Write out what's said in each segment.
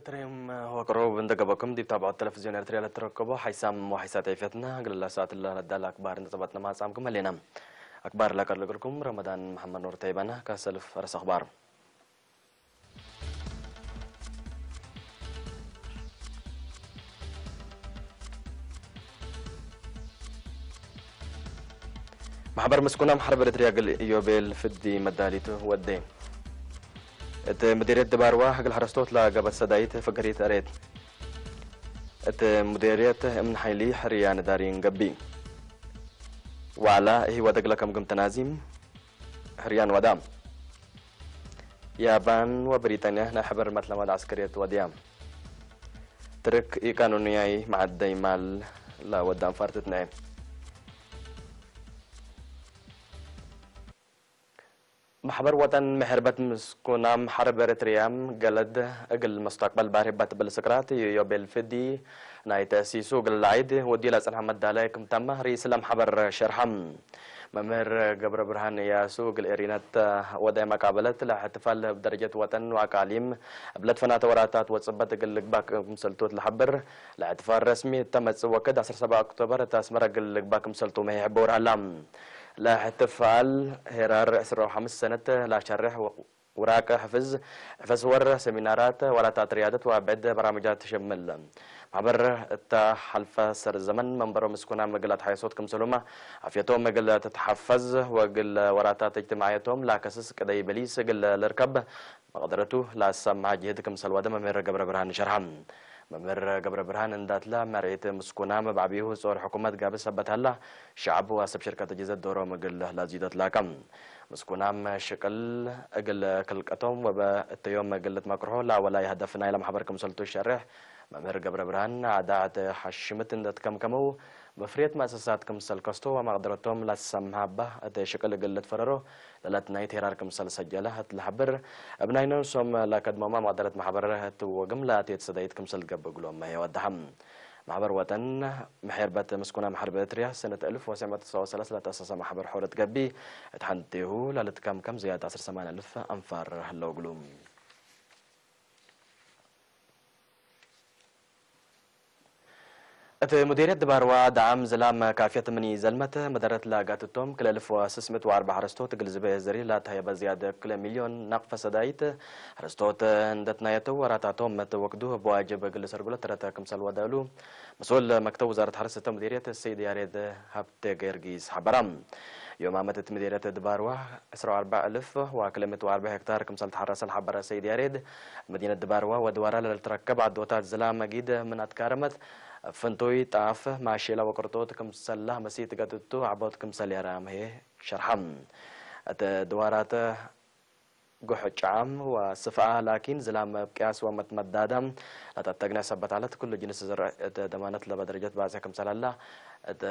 ትሬም ወቅሮ ብንደገበኩም ዲብ ታብዖት ቴሌቪዝዮን ኤርትርያ ለትረከቦ ሓይሳም ወሓይሳት ኤፍየትና ግልላ ሰዓት ለዳል ኣክባር ንጸባጥና ማጻምኩም ህሌና። ኣክባር ላቀርልግልኩም ረመዳን መሐመድ ኑር ተይባና ካሰልፍ ረስ ኣኽባር። ማሕበር ምስኩናም ሓርብ ኤርትርያ ግል ኢዮቤል ፍዲ መዳሊቱ ወዴ። እቲ ምዲርየት ድባርዋ ግል ሓረስቶት ላገበት ሰዳይት ፍግሪት ሬት። እቲ ምዲርየት እምን ሓይሊ ሕርያ ንዳሪን ገቢ። ዋዕላ ህይወት እግለ ከም ግምተናዚም ሕርያን ወዳ። ያባን ወብሪጣንያ ናይ ሕበር መትለማድ ዓስከርየት ወድያ። ትርክ ኢቃኑንያይ መዓደይ ማል ላወዳ ኣንፋርትት ናይ ማሕበር ወጠን ምሕርበት ምስኩናም ሓርብ ኤርትርያም ገለድ እግል መስተቅበል ባርህባት ብል ስክራት ዮቤል ፍዲ ናይ ተሲሱ እግል ላዒድ ወዲ ለጽንሐ መዳላይ ክምተማ ርእስ ለማሕበር ሸርሐም። መምህር ገብረ ብርሃን እያሱ እግል ኤሪነት ወዳይ መቃበለት ለእሕትፋል ብደረጀት ወጠን ወአቃሊም ብለትፈናተ ወራታት ወጽበት እግል ልግባክ ክምሰልቶት ለሐብር። ለእሕትፋል ረስሚ ተመጽእ ወክድ ዓሰርተ ሰብዓ ኦክቶበር ተስመረ እግል ልግባክ ክምሰልቶ መሄ ሕበውር ሀላ። ለእሕትፋል ሄራር ዕስራ ወሓምስ ሰነት ላሸርሕ ውራቅ ሕፍዝ፣ ሕፈስ ወር፣ ሰሚናራት፣ ወራታት ርያደት ወብዕድ በራምጃት ትሸምል። ማሕበር እታ ሓልፈ ሰር ዘመን መንበሮ ምስኩና ምግል ኣትሓየሶት ክምሰሉማ ኣፍየቶም ምግል ትትሓፈዝ ወግል ወራታት እጅትማዕየቶም ላከስስ ቅደይ በሊስ እግል ልርከብ መቕደረቱ ላሰማሃ ጅህድ ክምሰል ወደ መምህር ገብረ ብርሃን ሸርሃ። መምህር ገብረ ብርሃን እንዳትላ መሬት ምስኩና መብዓቢሁ ጾር ሕኩመት ጋብ ሰበት ሃላ ሸዓብ ወሰብ ሽርከት ጅዘት ዶሮ ምግል ላዚደት ላካ። ምስኩናም ሽቅል እግል ክልቀቶም ወበ እተዮም እግል ትመክርሖ ላወላይ ሀደፍ ናይላ ማሕበር ክምሰልቱ ሸርሕ መምህር ገብረ ብርሃን ኣዳዕት ሓሽምት እንደትከምከመው መፍርየት መእሰሳት ክምሰል ከስቶ ወመቕደረቶም ላሰምሃባ እቲ ሽቅል እግል ልትፈረሮ ለለት ናይ ቴራር ክምሰል ሰጀለ እትልሕብር እብ ናይ ነንሶም ለከድሞማ መቕደረት ማሕበር እትወግም ለኣትየት ሰደይት ክምሰል ትገብር ግሎም የወድሃም። ማሕበር ወጠን ምሕርበት ምስኩና ማሕርብ ኤርትርያ ሰነት እልፍ ወሰመት ሰው ሰለስ ለተሰሰ ማሕበር ሖረት ገቢ እት ሓንቴሁ ለልትከም ከም ዝያድ ዓሰርተ ሰማንያ እልፍ ኣንፋር ህለው ግሉ። እቲ ሙዲርየት ድባርዋ ደዓም ዝላም ካፍየት ምኒ ዘልመት መደረት ላጋትቶም ክለ እልፍ ወስስምት ወኣርባ ሓረስቶት ግልዝበ ዘሪ ላተሃየበ ዝያደ ክለ ሚልዮን ናቕፈ ሰዳይት ሓረስቶት እንደትናየተው ወራታቶም መተወክዱ በዋጅብ ግል ሰርጉለ ተረተ ክምሰል ወደሉ መስኡል መክተብ ውዛረት ሓረስ እተ ሙዲርየት ሰይድ ያሬድ ሃብተ ገርጊስ ሓበራ። ዮም ዓመት እቲ ምዴርየት ድባርዋ ዕስራ ወኣርባዕ እልፍ ወክልኤ ሚእቲ ወኣርባዕ ሄክታር ክምሰል ተሓረሰ ለሓበረ ሰይድ ያሬድ፣ መዲነት ድባርዋ ወድዋራ ለልትረከብ ዓዶታት ዝላ መጊድ ምን ኣትካረመት ፍንቱይ ጣፍ ማሼላ ወቅርጦት ክምሰላ መሲት ገጥቱ ዓቦት ክምሰል ያራ ምሄ ሸርሓም። እቲ ድዋራት ጉሕጫም ወስፍኣ ላኪን ዝላም ብቅያስ ወመትመዳዳ ለተተግነ ሰበት ኣለት ኩሉ ጅንስ ዝርዕ እት ደማነት ለበ ደረጀት ባጽሕ ክምሰል ኣላ። እት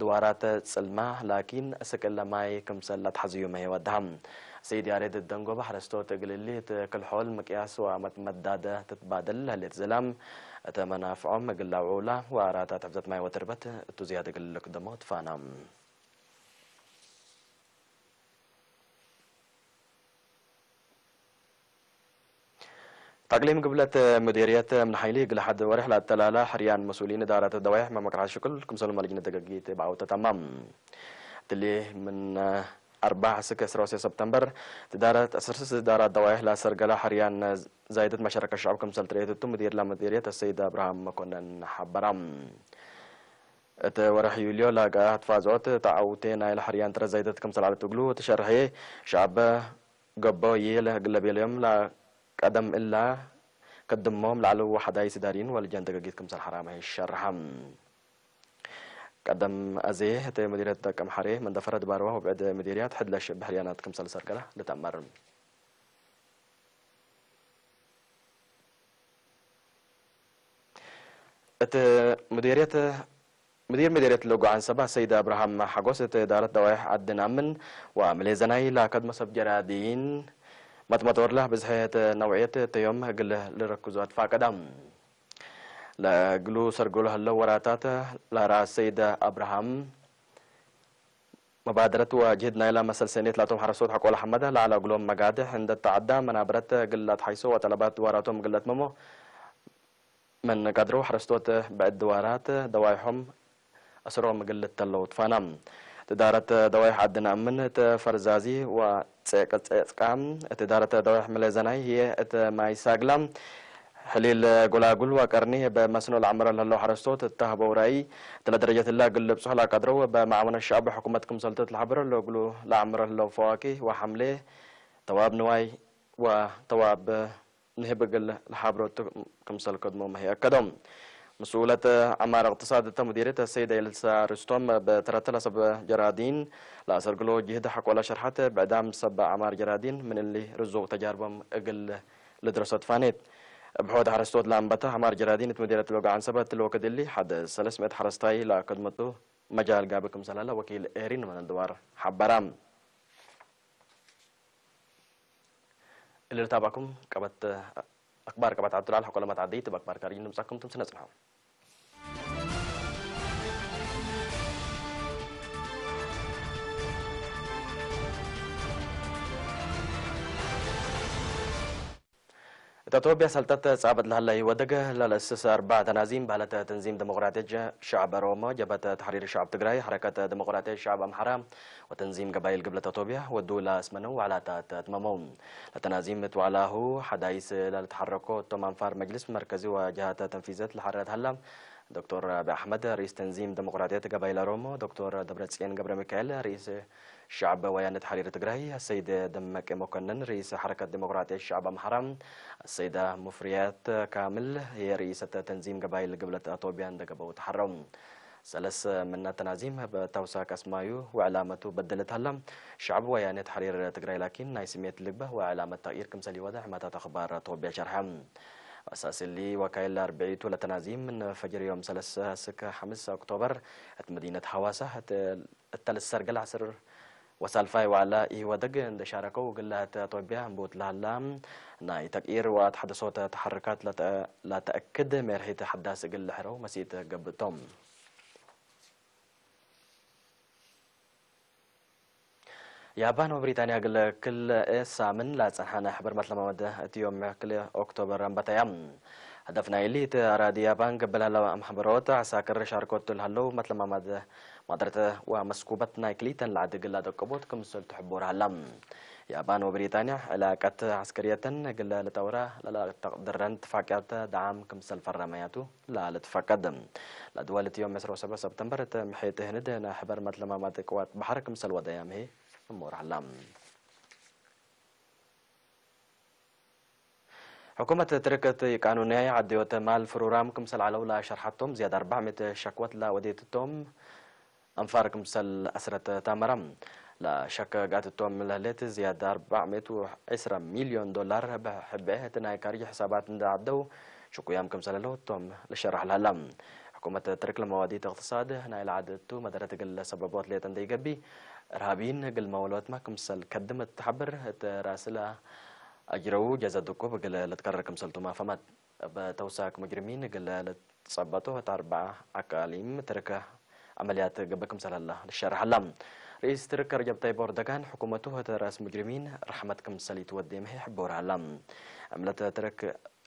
ድዋራት ጽልማ ላኪን ስቅለ ማይ ክምሰል ኣትሓዝዩ መሄ ወድሃም። ሰይድ ያሬድ ደንጎባ ሓረስቶት እግልሊ እት ክልሖል ምቅያስ ወመትመዳደ ትትባደል ህሌት ዝላም እተ መናፍዖም እግል ኣውዑላ ወኣራታት ሕፍዘት ማይ ወትርበት እቱ ዝያድ እግል ክደሞ ትፋና። ታቅሊም ግብለት ሙዲርየት ምን ሓይሊ እግል ሓድ ወርሕ ላተላላ ሕርያን መስኡሊን እዳረት ደዋይሕ መመቅርሓት ሽቅል ክምሰሉ መልጅነት ደገጊት ብዓውተ ተማም። ትሊ ምን ኣርባ እስከ ዕስራ ወሰ ሰብተምበር ትዳረት ዕስራ ስስ እዳራት ደዋይሕ ላሰርገላ ሕርያን ዛይደት መሸረከ ሸዕብ ክምሰል ትርኢት እቱ ሙዲር ላሙዲርየት ሰይድ ኣብርሃም መኮነን ሓበራ። እት ወርሕ ዩልዮ ላጋ ትፋዝዖት ተዓውቴ ናይላ ሕርያን ትረ ዛይደት ክምሰል ዓለት እግሉ እት ሸርሒ ሸዕብ ገቦ ይል ግለቤልዮም ላ ቀደም እላ ከድሞም ላዕለዎ ሓዳይ ስዳሪን ወልጀን ተገጊት ክምሰል ሓራመ ሸርሓም። ቀደም ኣዜ እተ ሙዲርየት ደቀም ሓሬ መንደፈረ ድባርዋ ወብዕድ ሙዲርያት ሕድለሽ ብሕርያናት ክምሰል ሰርገላ ልተመር። እት ሙዲርየት ሙዲር መዲርየት ለጉ ዓንሰባ ሰይድ ኣብርሃም ሓጎስ እት ዳረት ደዋይሕ ዓድን ኣምን ወምሌዘናይ ላከድሞ ሰብ ጀራዲን መጥመጦርላ ብዝሐ እት ነውዕየት እተዮም እግል ልረክዞ ኣትፋቀዳ። ለእግሉ ሰርጎሎ ህለው ወራታት ላራ ሰይድ ኣብርሃም መባደረት ወጅህድ ናይላ መሰል ሰኔት ላቶም ሓረስቶት ሓቆላ ሓመዳ ላዕላ እግሎም መጋድሕ እንደተዓዳ መናብረት ግላት ሓይሶ ወጠለባት ድዋራቶም ግለት መሞ መነጋድሮ ሓረስቶት ብዕድዋራት ደዋይሖም ኣስሮም እግል እተለው ትፋና። ትዳረት ደዋይሕ ዓዲ ነኣምን ተፈርዛዚ ወጸቀጸጽቃ። እቲ ዳረት ደዋይሕ መለዘናይ ህየ እቲ ማይ ሳግላ ሕሊል ጎላጉል ወቀርኒ በመስኖ ለዓምረ ለለው ሓረስቶት እተህበው ራእይ። እተለ ደረጀትላ ግልብ ጽሑላ ቀድረው በማዕወነ ሻዕብ ሕኩመት ክምሰልቶት ለሓበረ ለግሉ ለዓምረ ለለው ፈዋኪ ወሓምሌ ተዋብ ንዋይ ወተዋብ ንህብግል ለሓብረቱ ክምሰል ከድሞ መሄ ኣከዶም። مسؤولة عمار اقتصاد تمديرية السيدة إلسا رستم بترتلة سب جرادين لا سرقلو جهد حق ولا شرحت بعدام سب عمار جرادين من اللي رزوق تجاربهم أقل لدراسة فانيت. بحود حرستوت لامبتا عمار جرادين تمديرة لوقا عن سبت لوك دلي حد سلس مئة حرستاي لا كدمتو مجال قابكم سلالة وكيل إيرين من الدوار حبرام. اللي تابعكم قبت أخبار قبت عبد الله حكومة عديت بأخبار كارين نمسكم تمسنا سنحو. እታ ኢትዮጵያ ሰልጠት ጻበት ለሃላ ይወደገ ለለስስ ኣርባዕ ተናዚም ባህለተ ተንዚም ዲሞክራቲክ ሸዕብ ኦሮሞ፣ ጀብሀተ ተሕሪር ሸዕብ ትግራይ፣ ሐረከተ ዲሞክራቲክ ሸዕብ ኣምሓራ ወተንዚም ገባይል ግብለተ ኢትዮጵያ ወዱ ላስመነው ዋዕላታት ኣትመመው። ለተናዚም እትዋዕላሁ ሐዳይስ ለልተሐረኮ እቶም ኣንፋር መጅልስ መርከዚ ወጀሃተ ተንፊዘት ለሐረት ሃላ ዶክተር አብይ አሕመድ ርኢስ ተንዚም ዲሞክራቲክ ገባይል ኦሮሞ፣ ዶክተር ደብረጽዮን ገብረ ሚካኤል ርኢስ ሸዕብ ወያነ ተሕሪር ትግራይ፣ ሰይድ ደመቀ መኮንን ርኢስ ሐረከት ዲሞክራቲክ ሸዕብ ኣምሓራ፣ ሰይዳ ሙፍሪያት ካምል የርኢሰተ ተንዚም ገባይል ግብለት ኣቶቢያ እንደገበው ተሐረው። ሰለስ ምና ተናዚም በተውሳክ ኣስማዩ ወዕላመቱ በደለት ሃላ። ሸዕብ ወያነ ተሕሪር ትግራይ ላኪን ናይ ስሜት ልግበ ወዕላመት ተቕይር ክምሰል ይወደ ሕማታት ኣኽባር ኣቶቢያ ሸርሐ። ኣሳስሊ ወካይል ኣርብዒቱ ለተናዚም ንፈጅር ዮም ሰለስ ስክ ሓምስ ኦክቶበር እት መዲነት ሐዋሳ እት እተልሰር ገል ዓስር ወሳልፋይ ዋዕላ ኢህወደግ እንደሻረከው ግላተ ኢትዮጵያ እምቡት ለሃላ ናይ ተቅይር ወኣትሐደሶተ ተሐርካት ለተ-፣ ለተእክድ ሜርሒት ሐዳስ እግል ልሕረው መሲት ገብቶም። ያባን ወብሪጣንያ ግለ ክልኤ ሳምን ላጸንሓ ናይ ሕበር መትለማመድ እቲ ዮም ክልኤ ኦክቶበር ኣንበታያ። هدف ናይሊ እቲ ኣራዲ ያባን ገበል ሃለዋ ኣምሓበሮት ዓሳክር ሻርኮት ቱል ሃለው መትለማመድ ማድረተ ወመስኩበት ናይ ክሊተን ለዓዲ ግላ ደቀቦት ክምስል ትሕቦር ሃላ። ያባን ወብሪጣንያ ዕላቀት ዓስከርየተን ግለ ልጠውራ ለላተቅድረን ትፋቅያተ ደዓም ክምሰል ፈረመያቱ لا لتفقد. لدول يوم عشرة وسبعة سبتمبر تمحيت هند نحبر متلما ما تقوات بحر كمسل وديام هي أمور علام. حكومة تركت قانونية عديوت مال فرورام كمسل علولا شرحتهم زيادة أربعمية شكوت لا وديتهم أنفار كمسل أسرة تامرم. لا شك قاتتهم لهلت زيادة أربعمية وعشرة مليون دولار بحبه تناي كارج حسابات عدو شكويام كمسل له توم لشرح لهلا. حكومة ترك لموادي اقتصاد نايل عدتو مدرت قل سببوت ليتن دي قبي. إرهابيين قل مولوت ما كمسل كدمت تحبر تراسلة أجرو جزا دكو بقل لتكرر كمسل توما فمات. بتوساك مجرمين قل لتصبتو هت أربعة أقاليم ترك عمليات قبل كمسل الله للشرح الله. رئيس ترك رجب طيب أردوغان حكومته هت رأس مجرمين رحمة كمسل يتودي مهي حبور الله. عملت ترك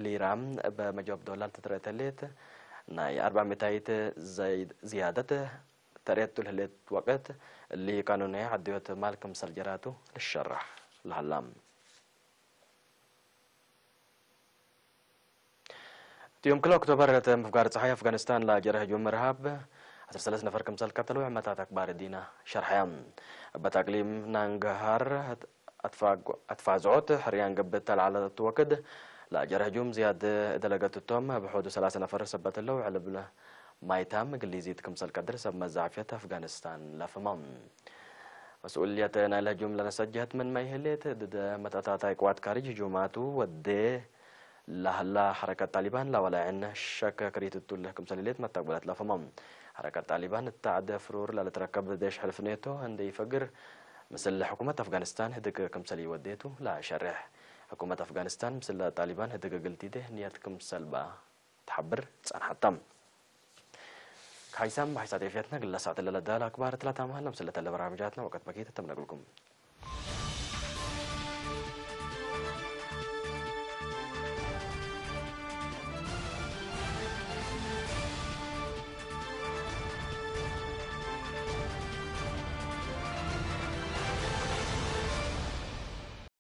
ሊራ በመጀብ ዶላር ተትረአ ተሌት ናይ ኣርባዕመታይት ዘይድ-፣ ዝያደት ተርእየት ቱልህሌት ወቅት እሊ ቃኑናይ ዓድዮት ማል ክምሰል ጀራቱ ልሸራሕ ለሃላ። ቲዮም ክሎ ኦክቶበር እቲ ምፍጋር ፀሓይ ኣፍጋኒስታን ላጀረ ህጁም ርሃብ ዓሰርተ ሰለስተ ነፈር ክምሰል ቀተሉ ዕመታት ኣክባር ዲና ሸርሐያ። እበት ኣቅሊም ናንግሃር ኣትፋዝዖት ሕርያን ገብእ ተልዓለ እትወክድ ለጀር ህጁም ዝያድ እደለገትቶም ብሑዱ ሰላሳ ነፈር ሰበት ኣለዉ ዕልብል ማይታም ግሊዚት ክምሰል ቀድር ሰብ መዛዕፍየት ኣፍጋኒስታን ለፍሞም። መስኡልየት ናይ ለህጁም ለነሰጀህት ምን ማይህሌት ድደ መተእታታይ ቅዋት ካርጅ ህጁማቱ ወዴ ላህላ ሐረከት ጣሊባን ላወላዕን ሸክ ክሪትቱ ለህ ክምሰል ህሌት መተቅበለት ለፍሞም። ሐረከት ጣሊባን እታዕደ ፍሩር ለልትረከብ ዴሽ ሕልፍ ኔቶ እንደ ይፈግር ምስል ሕኩመት ኣፍጋኒስታን ህድግ ክምሰል ይወዴቱ ለሸርሕ። ሕኩመት ኣፍጋኒስታን ምስል ጣሊባን ህድግ ግልቲዴ ንየት ክምሰልባ ትሓብር ጸንሓታ። ካይሳም ብሓይሳት ኤፍየትና ግለሳት ለለዳል ኣክባር ትላታ መሃላ ምስል ተለ በራምጃትና ወቀት በኬት ተምነግልኩም።